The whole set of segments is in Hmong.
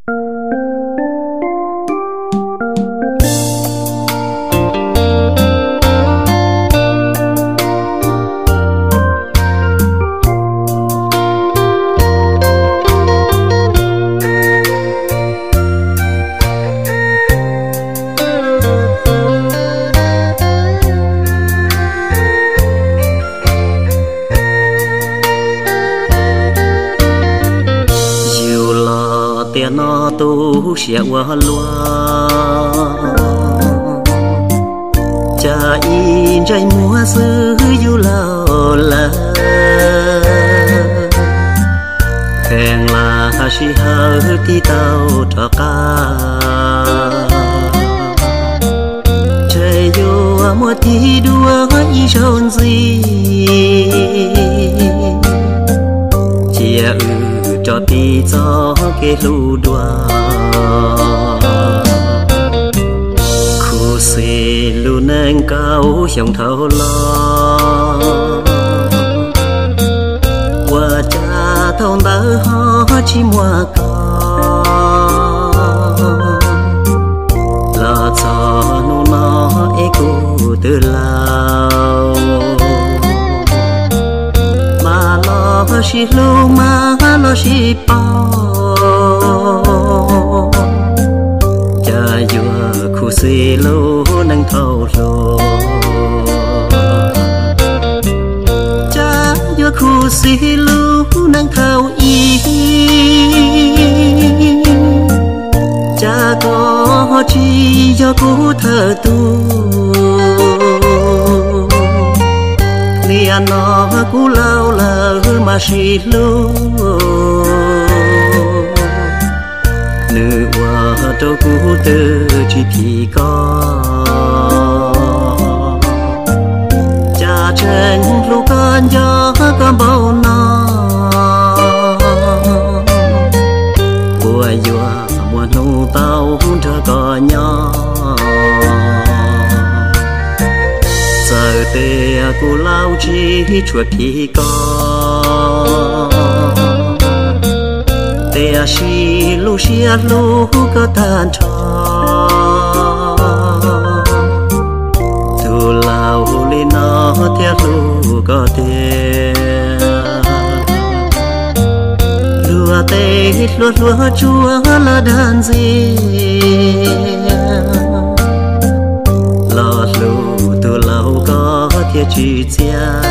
Yus los tiam no tu siab ua luaj, cas ib ntsais muag xwb yus laus lawm. Kheev lam sij hawm tig tau rov qab, ntshe yuav muaj tig dua ib zaug ntxiv. Cia wb rov tig txoj kev hlub dua, khuv xim lub neej kaum xyoo dhau los, ua cas thaum ntawd ho tsis muaj koj. Los txog hnub no es kuv twb laus, mas los sib hlub mas los sib paub, cas yuav khuv xim lub neej thaum hluas. Cas yuav khuv xim lub neej thaum ub, cas koj ho tsis yog kuv thawj tug. Nim no kuv laus lawm mas sib hlub, nws ua rau kuv twb tsis phim koj. Cas tseem hlub koj nco koj npaum no, puas yuav muaj hnub tau nrog koj nyob. Txawm tias kuv laus tsis tshua phim koj, tiam sis lub siab hlub koj tag nrho. Tus laus li no thiaj hlub koj tiag, luag tej hluas hluas tsuas los dag ntxias, los hlub tus laus koj thiaj tsis txiav.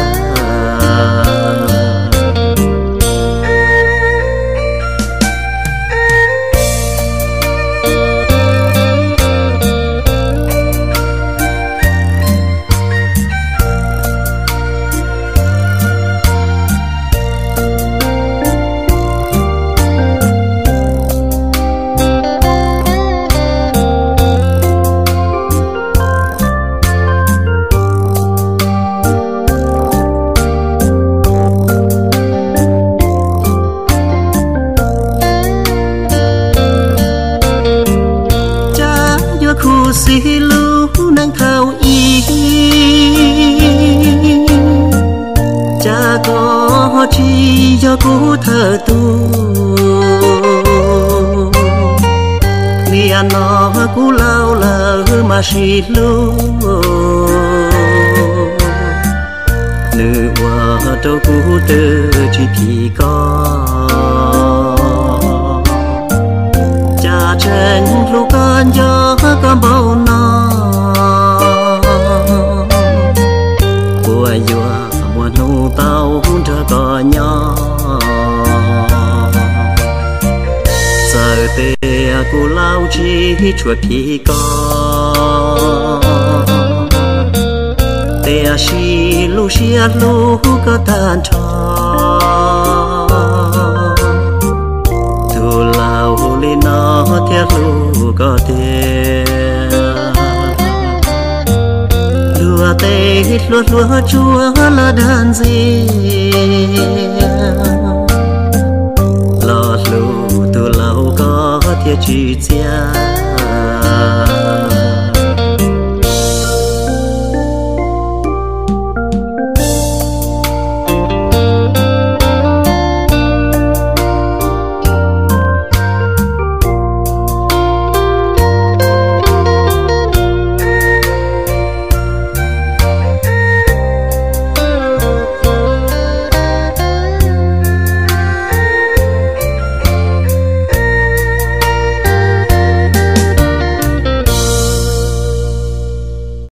Cas yuav khuv xim lub neej thaum ub, cas koj ho tsis yog kuv thawj tug. Nim no kuv laus lawm mas sib hlub, nws ua rau kuv twb tsis phim koj. Cas tseem hlub koj nco koj npaum no, puas yuav muaj hnub tau nrog koj nyob. Txawm tias kuv laus tsis tshua phim koj, tiam sis lub siab hlub koj tag nrho. Tus laus li no thiaj hlub koj tiag, luag tej hluas hluas tsuas los dag ntxias, los hlub tus laus koj thiaj tsis txiav.